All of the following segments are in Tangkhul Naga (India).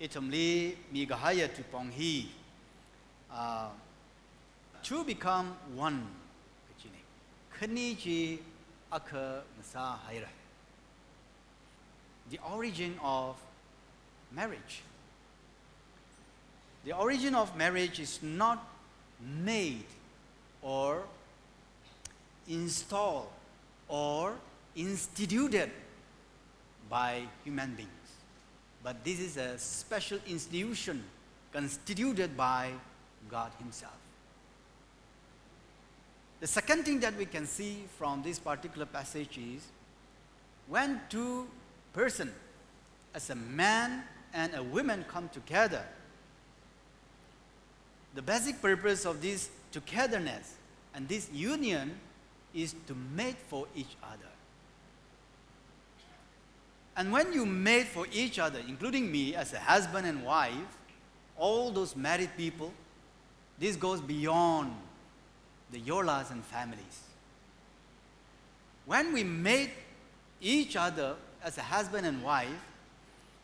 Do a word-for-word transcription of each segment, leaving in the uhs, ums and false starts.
Ithumli mikahaiya tuipong hi, uh, to become one kajina. Khani chi akha ngasāhaira. The origin of marriage. The origin of marriage is not made or installed or instituted by human beings, but this is a special institution constituted by God Himself. The second thing that we can see from this particular passage is when two person, as a man and a woman, come together, the basic purpose of this togetherness and this union is to mate for each other. And when you mate for each other, including me as a husband and wife, all those married people, this goes beyond the Yorlas and families. When we mate each other as a husband and wife,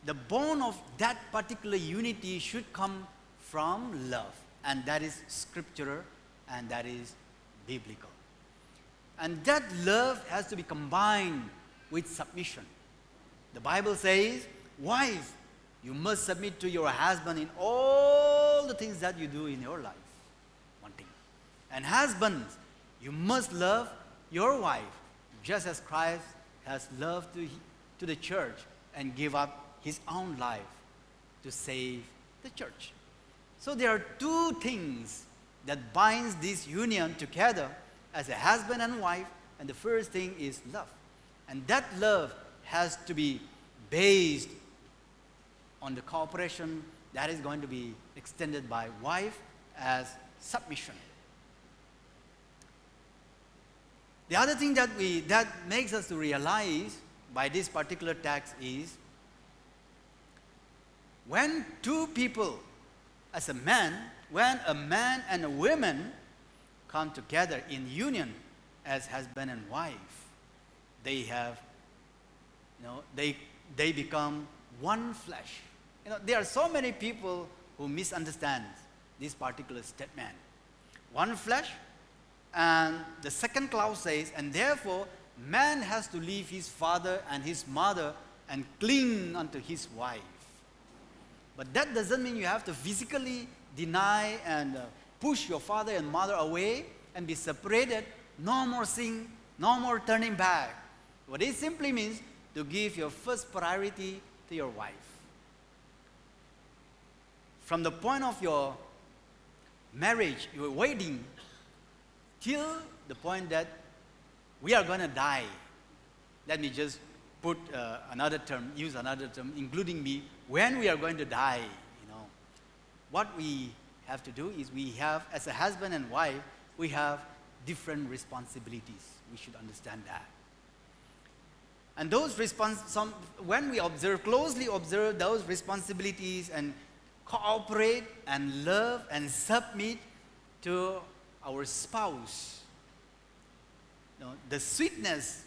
the bond of that particular unity should come from love, and that is scriptural, and that is biblical. And that love has to be combined with submission. The Bible says, "Wife, you must submit to your husband in all the things that you do in your life." One thing. And husbands, you must love your wife just as Christ has loved to, to the church and gave up His own life to save the church. So there are two things that binds this union together as a husband and wife, and the first thing is love. And that love has to be based on the cooperation that is going to be extended by wife as submission. The other thing that we, that makes us to realize by this particular text is when two people, as a man, when a man and a woman come together in union as husband and wife, they have, you know, they, they become one flesh. You know, there are so many people who misunderstand this particular statement. One flesh, and the second clause says, "And therefore, man has to leave his father and his mother and cling unto his wife." But that doesn't mean you have to physically deny and, uh, push your father and mother away and be separated. No more sin, no more turning back. What it simply means, to give your first priority to your wife. From the point of your marriage, your wedding, till the point that we are gonna die. Let me just put, uh, another term, use another term, including me, when we are going to die, you know. What we have to do is we have, as a husband and wife, we have different responsibilities. We should understand that. And those respons-, some, when we observe, closely observe those responsibilities and cooperate and love and submit to our spouse, you know, the sweetness,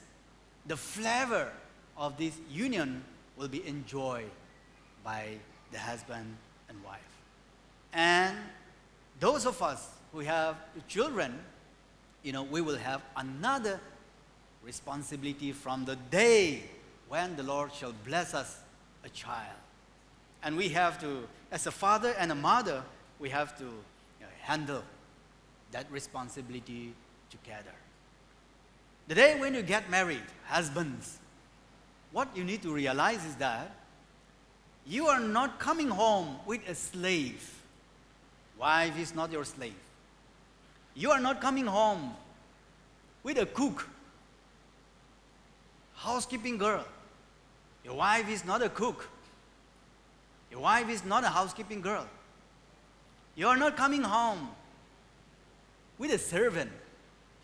the flavor of this union will be enjoyed by the husband and wife. And those of us who have children, you know, we will have another responsibility from the day when the Lord shall bless us a child. And we have to, as a father and a mother, we have to, you know, handle that responsibility together. The day when you get married, husbands, what you need to realize is that you are not coming home with a slave. Wife is not your slave. You are not coming home with a cook, housekeeping girl. Your wife is not a cook. Your wife is not a housekeeping girl. You are not coming home with a servant.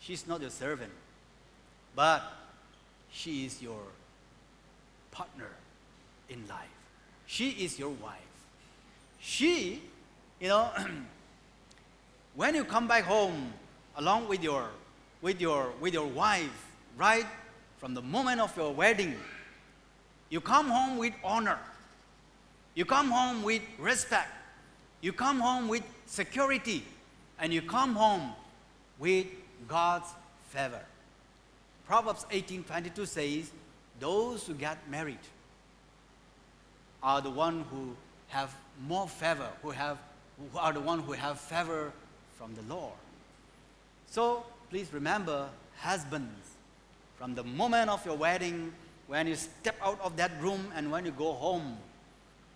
She's not your servant. But she is your partner in life. She is your wife. She, you know, when you come back home along with your, with your, with your wife, right from the moment of your wedding, you come home with honor. You come home with respect. You come home with security. And you come home with God's favor. Proverbs eighteen twenty-two says, "Those who get married are the one who have more favor, who have, who are the one who have favor from the Lord." So please remember, husbands, from the moment of your wedding, when you step out of that room and when you go home,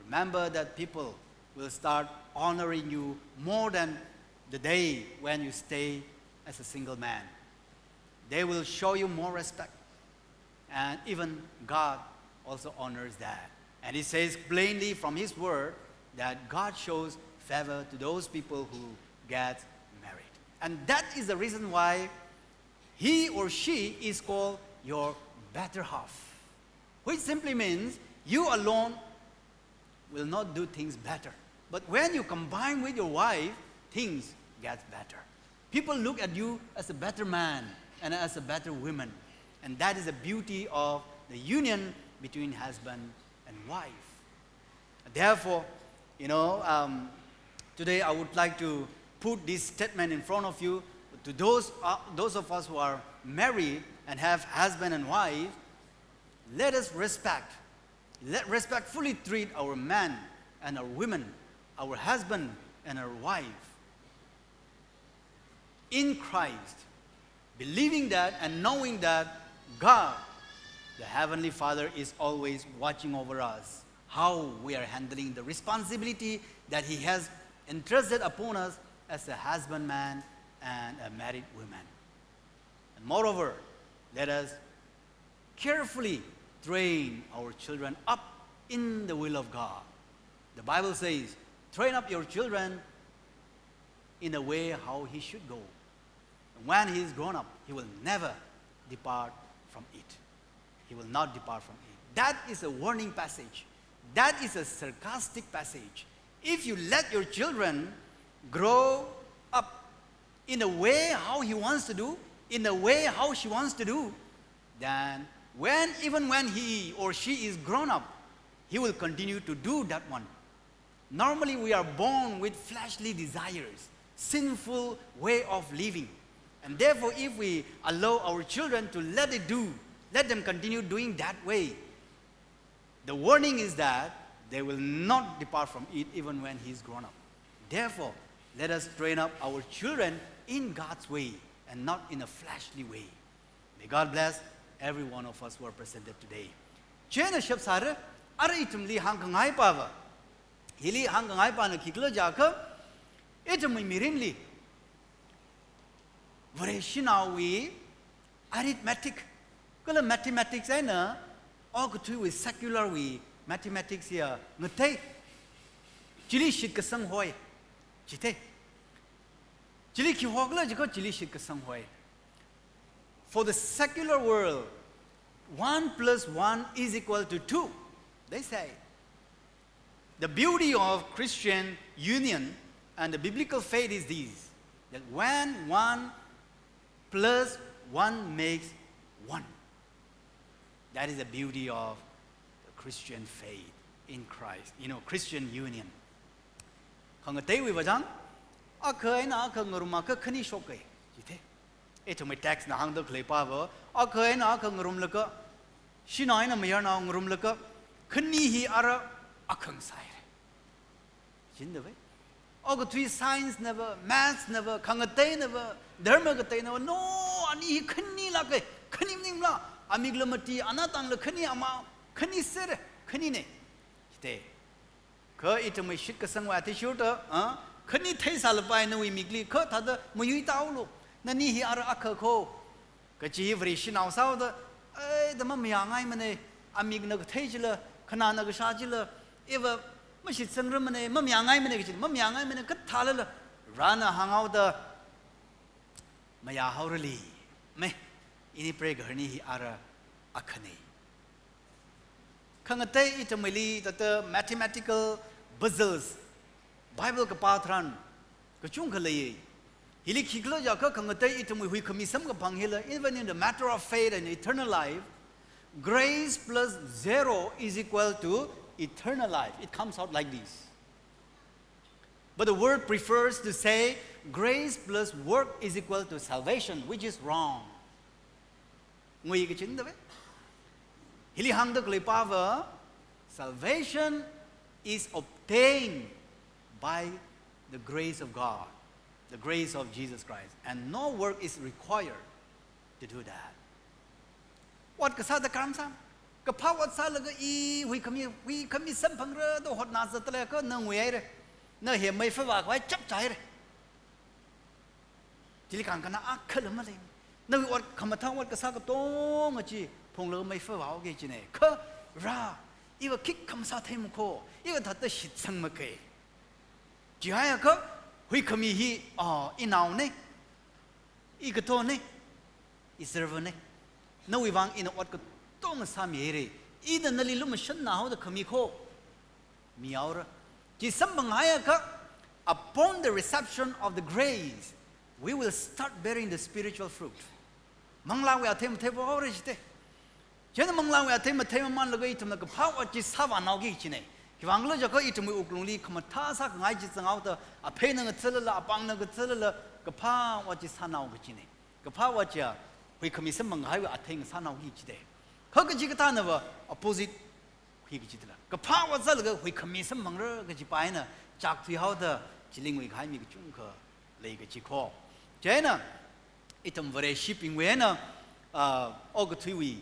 remember that people will start honoring you more than the day when you stay as a single man. They will show you more respect. And even God also honors that. And He says plainly from His word that God shows favor to those people who get married. And that is the reason why he or she is called your better half, which simply means you alone will not do things better. But when you combine with your wife, things get better. People look at you as a better man and as a better woman. And that is the beauty of the union between husband and wife. Therefore, you know, um, today I would like to put this statement in front of you. To those, uh, those of us who are married and have husband and wife, let us respect, let respectfully treat our men and our women, our husband and our wife in Christ, believing that and knowing that God, the Heavenly Father, is always watching over us, how we are handling the responsibility that He has entrusted upon us as a husbandman and a married woman. And moreover, let us carefully train our children up in the will of God. The Bible says, "Train up your children in the way how he should go. When he is grown up, he will never depart from it." He will not depart from it. That is a warning passage. That is a sarcastic passage. If you let your children grow up in a way how he wants to do, in a way how she wants to do, then when, even when he or she is grown up, he will continue to do that one. Normally, we are born with fleshly desires, sinful way of living. And therefore, if we allow our children to let it do, let them continue doing that way, the warning is that they will not depart from it even when he is grown up. Therefore, let us train up our children in God's way and not in a fleshly way. May God bless every one of us who are presented today. Chieina shapsāra, ara ithumli hāngkhangai pava. Hili hāngkhangai pana khikhala jiakha, ithumwui mirinli Vareshinaowui arithmetic, kala mathematics eina okathuiwui secular wui mathematics ya ngatei. Chili shitkasang hoi, chithei. Chili khi hokhala jiakha chili shitkasang hoi. For the secular world, one plus one is equal to two, they say. The beauty of Christian union and the biblical faith is this, that when one plus one makes one, that is the beauty of the Christian faith in Christ, you know, Christian union. Khangateiwui vāzang, akha eina akha ngarumlaga khani shokhai, chithei. Ithumwui text na hāngda khalei pava, akha eina akha ngarumlaga, shanao eina mayarnao ngarumlaga, khani hi ara akha ngasāhaira. Chindavai. Okathui science nava, maths nava, khangatei nava, dharma katei nava, no, ani hi khani lāka, khani maningla, amik lamati, ana tangla khani ama, khani sera, khanina. Chithei. Kha ithumwui shitkasangwui athishurda, ah, khani theisālapai nawui mikli, kha thāda mayuitāhaolu, nani hi ara akha kho. Kachi hi Vareshinao sāhaoda, ai, da mamayāngaimana, amikna kathei chila, khanāna kashā chila, iva mashitsangrarmana, mamayāngaimana kachi, mamayāngaimana kathālala, Varena hānghaoda, mayāhaorali, me, ini preigahar ani hi ara akhana. Khangatei ithumwuili thāda mathematical puzzles, Bible kapā tharan, kachungkha leiya. Hili khikhala jiakha khangatei ithumwui huikhami samkaphang hila, even in the matter of faith and eternal life, grace plus zero is equal to eternal life. It comes out like this. But the world prefers to say grace plus work is equal to salvation, which is wrong. Ngui kachingda ve. Hili hāngda khalei pava, salvation is obtained by the grace of God, the grace of Jesus Christ, and no work is required to do that. Ot kasāda karam sā. Kaphā ot sālaga i huikhami, huikhami samphangra da hotna zatlaga na nguihaira. Na hi meifā vākhavai chapchāhaira. Chili kangkana akhala malei. Nawui ot khamathā ot kasā katonga chi phunglaga meifā vāhaoki kajina. Kha rā, iva khikha masāthei makho, iva thāda shitsang makei. Chihaiakha, huikhami hi, ah, inaona, ikathona, iserverna. Nawui vang ina ot katonga sāmihaira. Ina nali lumashanna haoda khami kho mihaora. Chi samphanghaiakha, upon the reception of the grace, we will start bearing the spiritual fruit. Manglāwui athei mathei vāhaora chite. Chieina manglāwui athei mathei mamānlaga ithumna kaphā ot chi sāvānaoki kajina. Khiwuivang khala jiakha ithumwui wuklungli khamathā sākhangai chi zanghaoda, aphei na ngathālala, apāng na ngathālala, kaphā ot chi sānao kajina. Kaphā ot chiya, huikhami samphang kahaiwui athei ngasānaoki kajite. Kha kachikathānava, opposite hui kachitila. Kaphā ot sālaga huikhami samphangra kajipa eina chak thuihaoda, chili nguikahai mi kachungkha lei kaji kho. Chieina, ithum Vareshibingwui eina, ah, okathuiwui,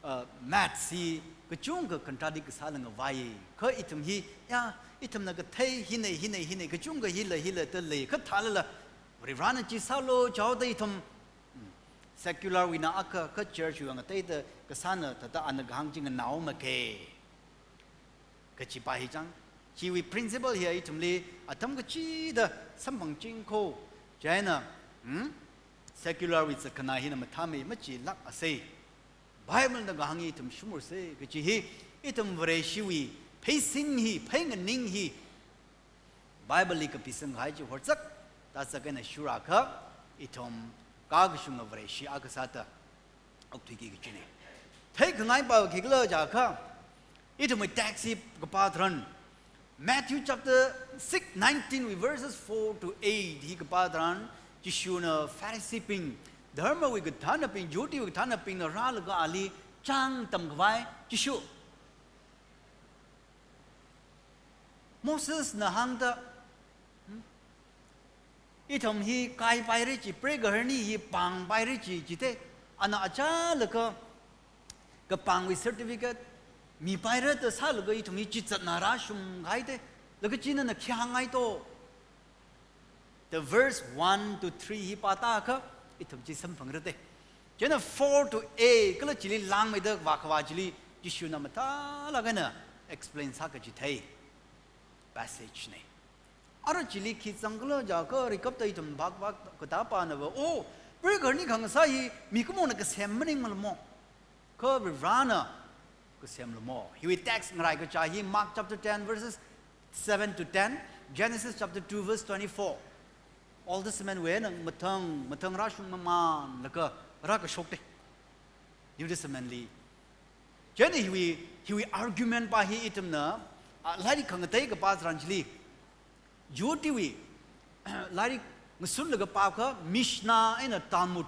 ah, maths hi kachungkha contradict kasāla ngavai. Kha ithum hi, ya, ithumna kathei hina, hina, hina, kachungkha hila, hila da lei, kha thālala, Varivarana chi sālu jihaoda ithum, mm, secular wuina akha, kha church wui vang ateida kasāna thāda ana kahāng chi nganao makei kajipa hi chang. Chiwui principle hi ithumli atam kachida samphangching kho. Chieina, hmm? Secular wui zatkhanā hina mathāmei machilākasei. Bible na kahāng hi ithum shimursa kaji hi, ithum Vareshiwui pheisin hi, pheinganing hi, Bible li kapisang kahai chi horzak, tazak eina shurakha, ithum kakashunga Vareshi akha sāda okthuiki kajina. Theikhangai pa khikhala jiakha, ithumwui text hi kapā tharan, Matthew chapter six, nineteen wui verses four to eight hi kapā tharan, Jishuna Phariseebing, dharmawui kathānabing, Jihudivui kathānabingna rālaga ali chang tamkhavai, Jishu, Mosesna hāngda, hmm? Ithum hi kaipaira chi, preigaharni hi pāngpaira chi, chite, ana achālakha kapāngwui certificate mipaira da sālaga ithum hi chizatna rāshunghaite, laga chi nana khi hāngngai to. The verse one to three hi pātākha, ithum chi samphangrate. Chieina four to eight, kala chili langmeida vākhavā chili, Jishuna mathālāk eina explain sā kachithei passage na. Ara chili khi zangkhala jiakha, rikapta ithum bak bak katā panava, oh, preigaharni khangasā hi mikumona kasem maningmala mo. Kha Varivarana kasemla mo. Hiwui text ngarai kachā hi Mark chapter ten verses seven to ten, Genesis chapter two verse twenty-four. Old Testament wui eina mathang, mathang rāshung mamānlaga rākashokte. New Testament li. Chieina hiwui, hiwui argument pa hi ithumna, ah, lairik khangatei kapā tharan chili, Jihudivui lairik ngasunlaga pākha Mishnah eina Talmud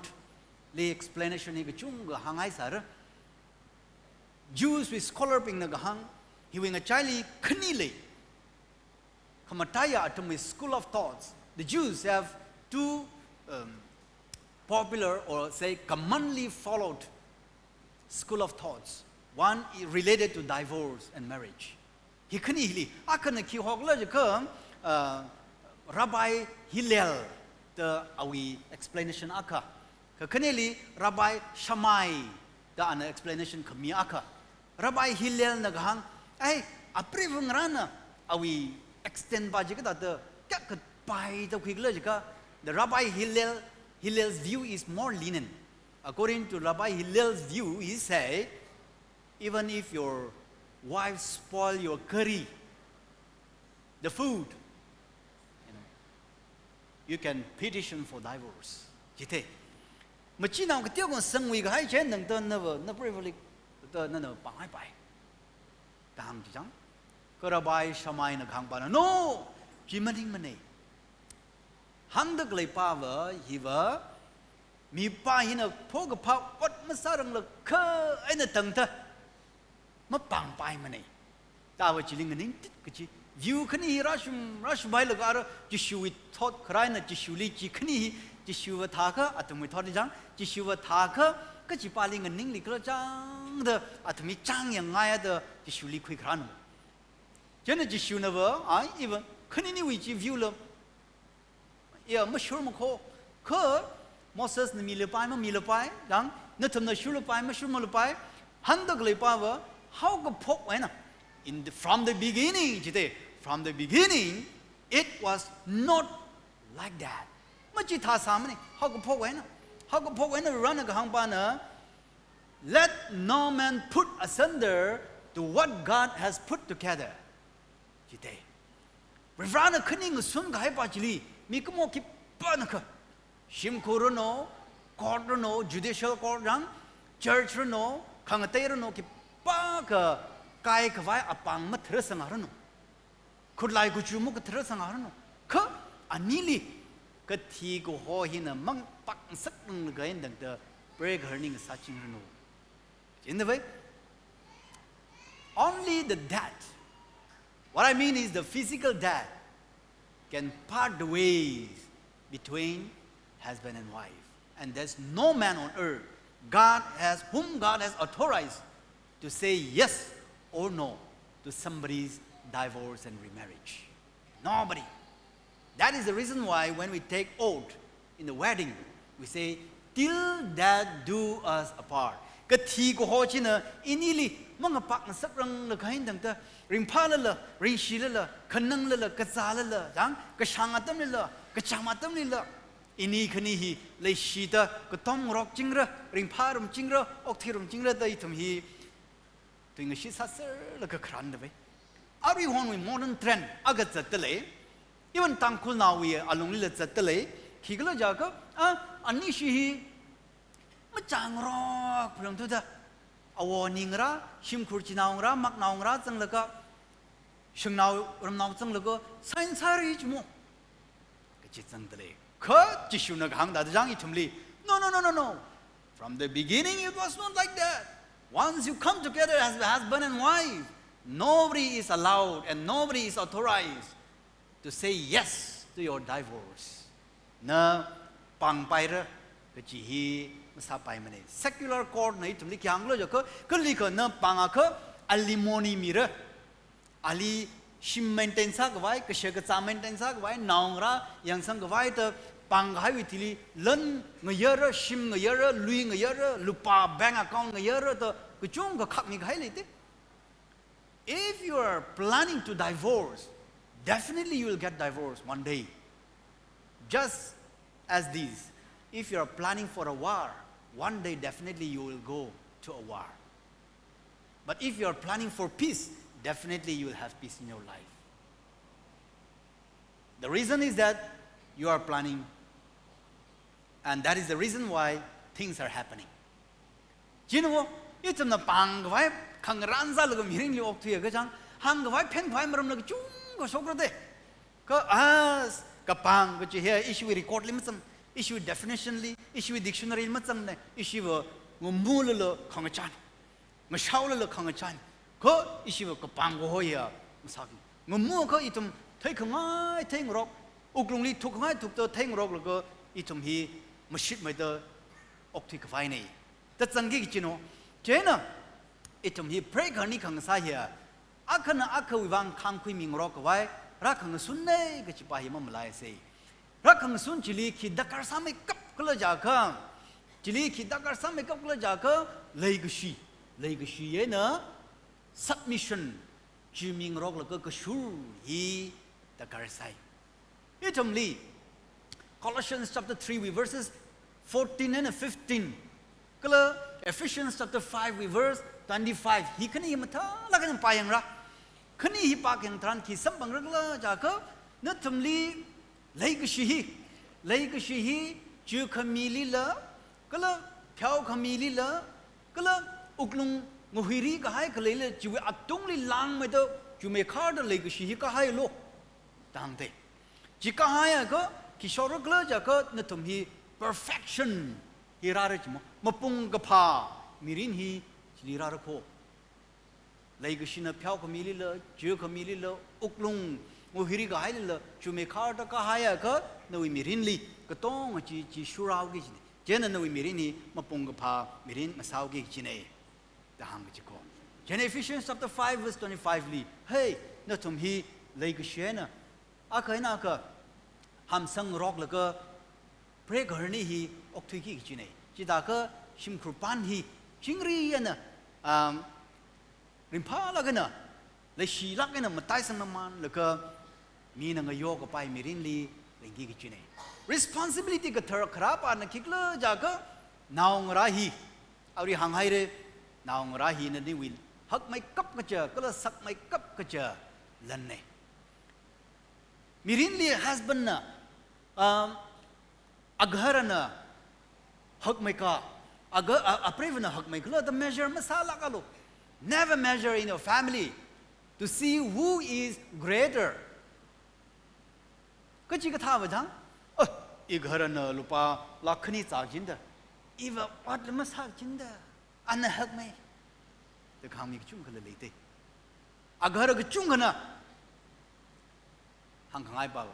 li explanation hi kachungkha hāngngai sāra. Jews wui scholar bingna kahāng, hiwui ngachaili khani lei. Khamataiya athumwui school of thoughts. The Jews have two, um, popular or say commonly followed school of thoughts. One is related to divorce and marriage. Hi khani hili, akhana khi hokhala jiakha, uh, Rabbi Hillel da awui explanation akha. Kakhaneli Rabbi Shammai da ana explanation khami akha. Rabbi Hillelna kahāng, ai, apreiva ngarāna awui extent pa chi kathāda, kayākha paida khuikhala jiakha, the Rabbi Hillel, Hillel's view is more lenient. According to Rabbi Hillel's view, he say, even if your wife spoil your curry, the food, you know, you can petition for divorce. Chite. Machinao kateokha sangwui kahai chieina tangda nava, na privilege, da nana pāngai pai. Kahāng chi chang. Kha Rabbi Shammai na kahāngpana, "No! Chi maningmana. Hāngda khaleipava hiva, mipā hina phokaphā ot masāranglakha eina tangda mapāngpaimana." Thāva chili nganingtit kachi. View khani hi rāshum, rāshumpailaga ara Jishuwui thot kharā eina Jishuli chi khani hi, Jishuva thākha athumwui thotli chang, Jishuva thākha kachipāli nganingli khala chang da athum hi chāngyāngngai da Jishuli khuikharāna. Chieina Jishunawa, ai, iva khaniniwui chi view la, ya, mashurmakho. Kha Mosesna milapai, mamilapai, yang, nathumna shurlapai, mashurmalapai, hāngda khaleipava, haokaphok eina. In the, from the beginning, jite, from the beginning, it was not like that. Machithāsāmana, haokaphok eina. Haokaphok eina Varena kahāngpana, "Let no man put asunder to what God has put together." Jite. Varena khani ngasun kahaipa chili, mikumo khipānakha, shimkhur ranu, court ranu, judicial court rang, church ranu, khangatei ranu, khipākha kaikhavai apāng matharāsanga ranu. Khutlai kuchu mukatharāsanga ranu. Kha anili kathi kaho hina mangpakngasakranglakha eina tangda prekharni ngasāchingranu. Chieina vai, only the dead, what I mean is the physical dead, can part the ways between husband and wife. And there's no man on earth God has, whom God has authorized to say yes or no to somebody's divorce and remarriage. Nobody. That is the reason why when we take oath in the wedding, we say, "Till death do us apart." Kathi kaho china inili mangapakngasakranglakha eina tangda, ringphālala, ringshilala, khananglala, kazālala, yang, kashāng atamlila, kachām atamlila, ini khani hi leishida katomngarokchingra, ringphārumchingra, okthuirumchingra da ithum hi tuingashit sāserlaga kharānda vai. Aruihonwui modern trend akha zatdalei. Even Tangkhulnaowui alunglila zatdalei. Khikhala jiakha, a, anishi hi machāngarok phalungthuda, awo aning ngarā, shimkhur chinao ngarā, maknao ngarā zanglaga, shangnao ramnao zanglaga, sainsāri chimo. Kachi zangdalei. Kha Jishuna kahāng thāda chang ithumli, "No, no, no, no, no. From the beginning, it was not like that. Once you come together as husband and wife, nobody is allowed and nobody is authorized to say yes to your divorce." Na pāngpaira kachi hi masāpaimana. Secular court na ithumli khi hānglo jiakha, kalikha na pāngakha alimony mira. Ali shim maintain sākhavai, kashakazā maintain sākhavai, naongarā yangsangkhavai da pāngkahaiwui thili lan ngayara, shim ngayara, lui ngayara, lupā bank account ngayara da kachungkha khakmi kahai leite. If you are planning to divorce, definitely you will get divorced one day. Just as this, if you are planning for a war, one day definitely you will go to a war. But if you are planning for peace, definitely you will have peace in your life. The reason is that you are planning, and that is the reason why things are happening. Chieina vo, ithumna pāngkhavai khangarān sālaga mirinli okthuiakha chang, hāngkhavai phenkhavai maramla kachungkha shokra de. Kha as, kapāng kachi hi ishiwui record li mazang, ishiwui definition li, ishiwui dictionary li mazangne, ishiva ngamulala khangachān, ngashaolala khangachān. Kha ishiva kapāng kaho hiya masāki. Ngamuakha ithum theikhangai theingarok, wuklungli thukkhangai thukta theingaroklaga ithum hi mashitmeida okthuikhavaine. Tazangki kachino. Chieina, ithum hi prekharni khangasā hiya, akhana akhawui vang khāngkhuimi ngarokkhavai rākhangasunne kachipa hi mamalaisei. Rākhangasun chili khi darkar sāmeikap khala jiakha, chili khi darkar sāmeikap khala jiakha, leikashi, leikashi eina submission, chimi ngaroklaga kashur hi darkar sai. Ithumli, Colossians chapter three wui verses fourteen and fifteen, kala Ephesians chapter five wui verse twenty-five, hi khani hi mathālāk eina pāyangra. Khani hi pākhayang tharan khi samphangra khala jiakha, nathumli leikashi hi, leikashi hi, chi khamilila, kala pheokhamilila, kala wuklung ngahuiri kahai khaleila chiwui atungli langmeida Chumeikharda leikashi hi kahailu, da hāngdei. Chi kahaiakha, khi shorakhala jiakha nathum hi perfection hi rāra jimo. Mapung kaphā mirin hi chili rāra kho. Leikashina pheokhamilila, chukhamilila, wuklung, wuhiri kahailila, chumeikharda kahaiakha, nawui mirinli katonga chi, chi shurāhaoki kajina. Chieina nawui mirin hi mapung kaphā mirin masāhaoki kajina, da hāngki kaji kho. Chieina Ephesians chapter five verse twenty-five li, hey, nathum hi leikashi eina, akha eina akha hamsangroklaga, prekharni hi okthuiki kajina. Chithākha shimkhur pan hi chingri eina, um, ringphālāk eina, leishilāk eina mataisangmamanlaga, mina ngayokapai mirinli ringki kajina. Responsibility kathar kharāpana khikhala jiakha, naongarā hi, arui hānghaira, naongarā hi naniwui hakmeikap kaja, kala sakmeikap kaja lanna. Mirinli husband na, um, agaharana hakmeikā, aga-, a-, apreivana hakmeikhala da measure masālākalu. Never measure in your family to see who is greater. Kachikathāva dang, "Oh, igaharana lupā lakh khani zāchinda, iva otla masāchinda, ana hakmei," da kahāng mi kachungkhala leidei. Agahara kachungkhana hāngkhangai pava,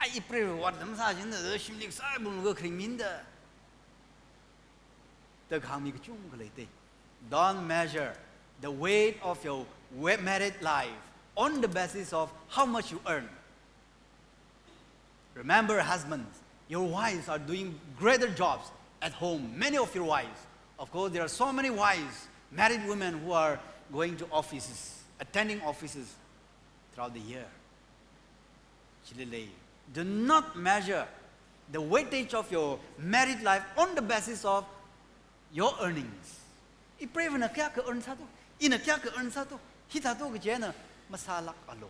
"Ai, ipreiva otla masāchinda, shimli kasā bunglaga kharing minda," da kahāng mi kachungkha leidei. Don't measure the weight of your we-, married life on the basis of how much you earn. Remember, husbands, your wives are doing greater jobs at home. Many of your wives, of course, there are so many wives, married women who are going to offices, attending offices throughout the year. Chili lei, do not measure the weightage of your married life on the basis of your earnings. Ipreivana kayākha earn sāto, ina kayākha earn sāto, hithāto kaji eina masālākalu.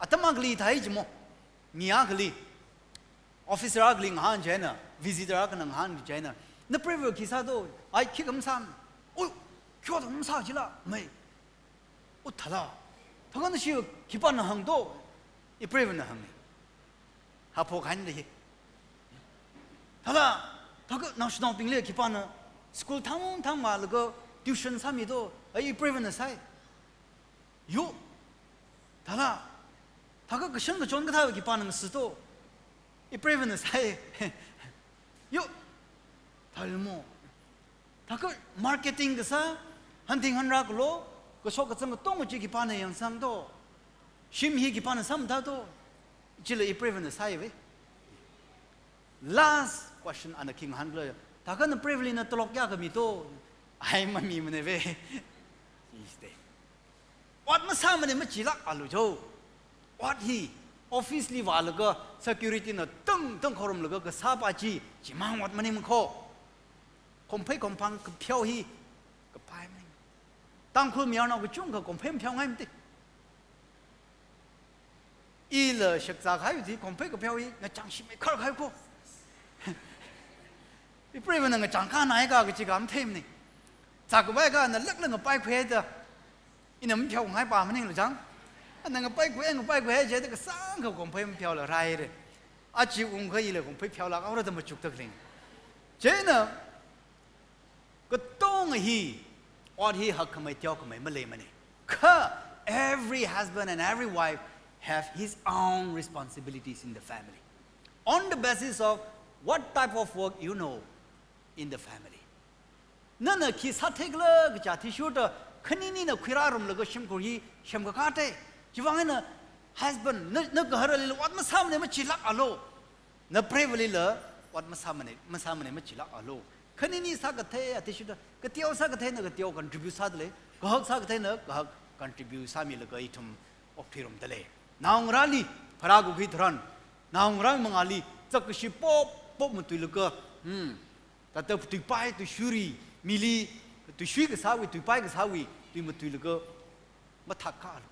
Atam akhali thāi jimo, mi akhali, officer akhali ngahān chieina, visitor akhana ngahān chieina, "Napreiva khi sāto?" "Ai, khikha masāmana." "Oh, khikha masā chila, mei." "Oh, thāla, thākha nashi khipāna hāngto?" Ipreivana hānga. Haphok haida hi. "Thāla, thākha naoshinaobingli khipāna school thang thangvālaga tuition sāmito?" "Ai, ipreivana sāi." "Yo, thāla, thākha kashan kachon kathā khipāna ngasito?" "Ipreivana sāi." "Yo, thālmo. Thākha marketing kasā, hanting hanra kalo, kashok kazang katonga chi khipāna yangsangto? Shim hi khipāna samthato?" Chila ipreivana sāiva. Last question ana khi ngahānkhala, "Thākha napreivali na tolop kayākha mito?" "Ai, mamimanava." Chi sāda. Ot masāmana machilākalu jo. Ot hi, office li vālaga security na tangtang khorumlaga kasāpa chi, chimang ot maningmana kho. Khongphei khongphang kapheo hi kapai maning. Tangkhul mayarnao kachungkha khongphei mapheongaimati. Ila shakzā kahai chi khongphei kapheo hi ngachang shimei kharkahai kho. Ipreivana ngachang kanai ka kachi ka matheimana. Zākhavai ka ana lakla ngapai khuida. Ina mapheongai pa maningla chang. Ana ngapai khui, ngapai khui jida kasāngkha khongphei mapheola raira. Achi ungkha ila khongphei pheolākhaora da machukta kharing. Chieina, katonga hi, ot hi hakkhamei teokhamei maleimana. Kha, every husband and every wife have his own responsibilities in the family. On the basis of what type of work you know in the family. Nana khi sātheikhala kaja athishurda, khaninina khuirārumlaga shimkhur hi semkakā te. Chiwuivang eina husband, na, nagaharali ot masāmana machilākalu. Napreivalila ot masāmana, masāmana machilākalu. Khanini sākathei athishurda, kateo sākatheina kateo contribute sādalei, kahak sākatheina kahak contribute sāmilaga ithum okthuirumdalei. Naongarāli, pharā kakhui tharan, naongarā mangāli, zakkashi pop, pop matuilaga, hmm, thāda tuipai, tuishuri, mili, tuishui kasāwui, tuipai kasāwui, tui matuilaga, mathākkhalu.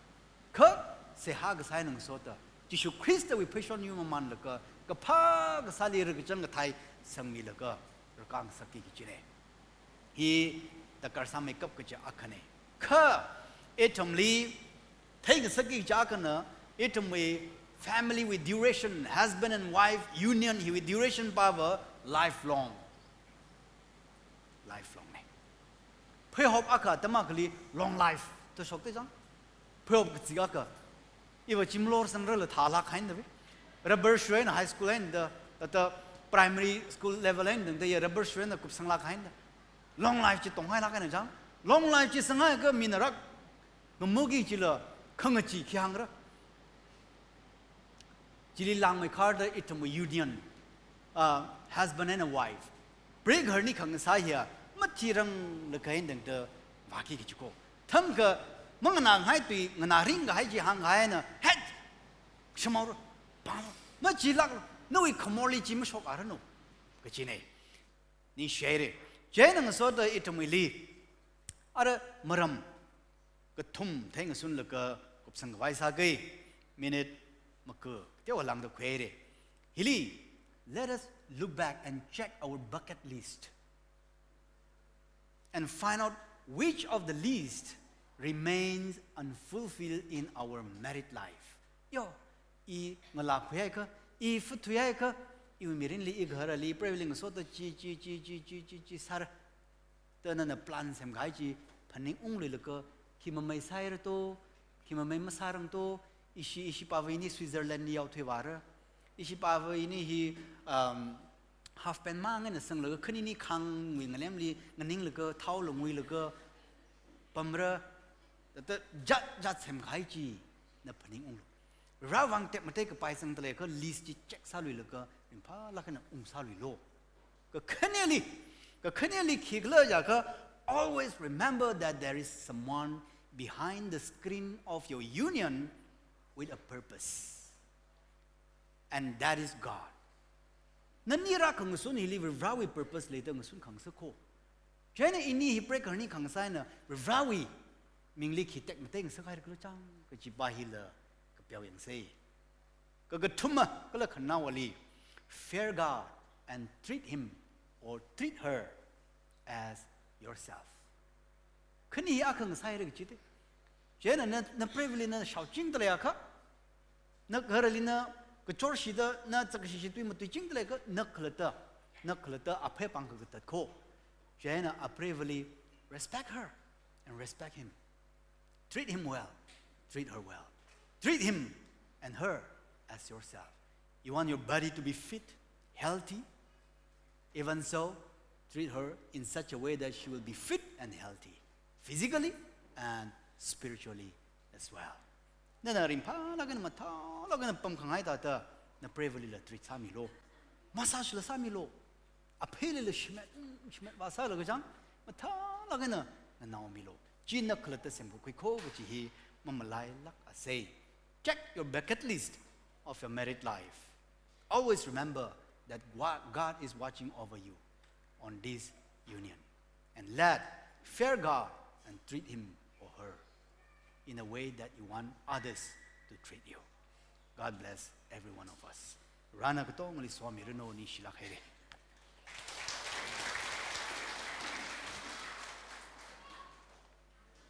Kha, seihā kasā eina ngasoda, Jishu Khristawui phashon yuimamanlaga, kaphā kasāli rakachang kathei sangmilaga, rakang sāki kajina. Hi, darkar sāmeikap kaja akhana. Kha, ithumli, Theingasakki kaja akhana, ithumwui family wui duration, husband and wife union hiwui duration pava lifelong. Lifelong ne. Pheihop akha atam akhali long life da shokte chang. Pheihop kachik akha. Iva chimlor sangrala thalak hain da ve. Rubber shoe eina high school eina da, ata primary school level eina da ya rubber shoe eina kupsanglak hain da. Long life chi tonghailak haina chang. Long life chi sanghaiakha mina rak ngamuki chila khangachee khi hāngra. Chili langmeikharda ithumwui union, uh, husband and a wife. Preigahar ni khangasā hiya, mathirang lakain dangda vāki kachiko. Thangkha, manganāngai tui, nganāring kahai chi hānghai eina, het! Shamaora, pāra, machilākra, nawui khamorli chi mashok aranu. Kachine. Ningshihaire. Chieina ngasoda ithumwuili. Ara maram kathum theingasunlaga kupsang khavai sāki. Minute maku teolangda khuire. Hili, let us look back and check our bucket list and find out which of the list remains unfulfilled in our married life. Yo, i ngalā khuihaiakha, i futhuihaiakha, iwui mirinli igaharali, preiva̱li ngasoda chi, chi, chi sāra. Da nana plan semkahai chi phaningungluilaga, khi mamei sāhaira to, khi mamei masārang to, ishi, ishi pāva ini Switzerland li yaothui vāra. Ishi pāva ini hi, um, half pant mang eina sanglaga khanini khangwui ngalemli nganinglaga, thao lunguilaga, pamra, da, da, jat, jat semkahai chi na phaningunglu. Varewui vang tekmatei kapai sangda leiakha list chi check sāluilaga, ringphālāk eina ungsāluilu. Kakhaneli, kakhaneli khikhala jiakha, always remember that there is someone behind the screen of your union with a purpose. And that is God. Nani rākhangasun hili Varewui purpose leida ngasun khangasak ko. Chieina ini hi preigahar ni khangasā eina Varewui mingli khi tekmatei ngasakhai khala chang kajipa hila kapeo yangsei. Kakathuma kala khanaowali, fear God and treat him or treat her as yourself. Khani hi akha ngasāhaira kachite. Chieina na, na preiva̱li na shaochingda leiakha, na gaharali na kachorshida, na chakashishi tui matuichingda leiakha, na khalatta, na khalatta aphei pāng kakatat ko. Chieina apreiva̱li respect her and respect him. Treat him well. Treat her well. Treat him and her as yourself. You want your body to be fit, healthy? Even so, treat her in such a way that she will be fit and healthy, physically and spiritually as well. Nana ringphālāk eina mathālāk eina pamkhangai thāda, na preiva̱lila treat sāmilu. Massage la sāmilu. Apheilila shimet, shimet vāsālaga chang, mathālāk eina nganaomilu. Chi na khalatta semkakhui ko kachi hi mamalailākasei. Check your bucket list of your married life. Always remember that gua-, God is watching over you on this union. And let, fear God and treat him or her in a way that you want others to treat you. God bless every one of us. Varena katongali somiranu, ningshilāk haire.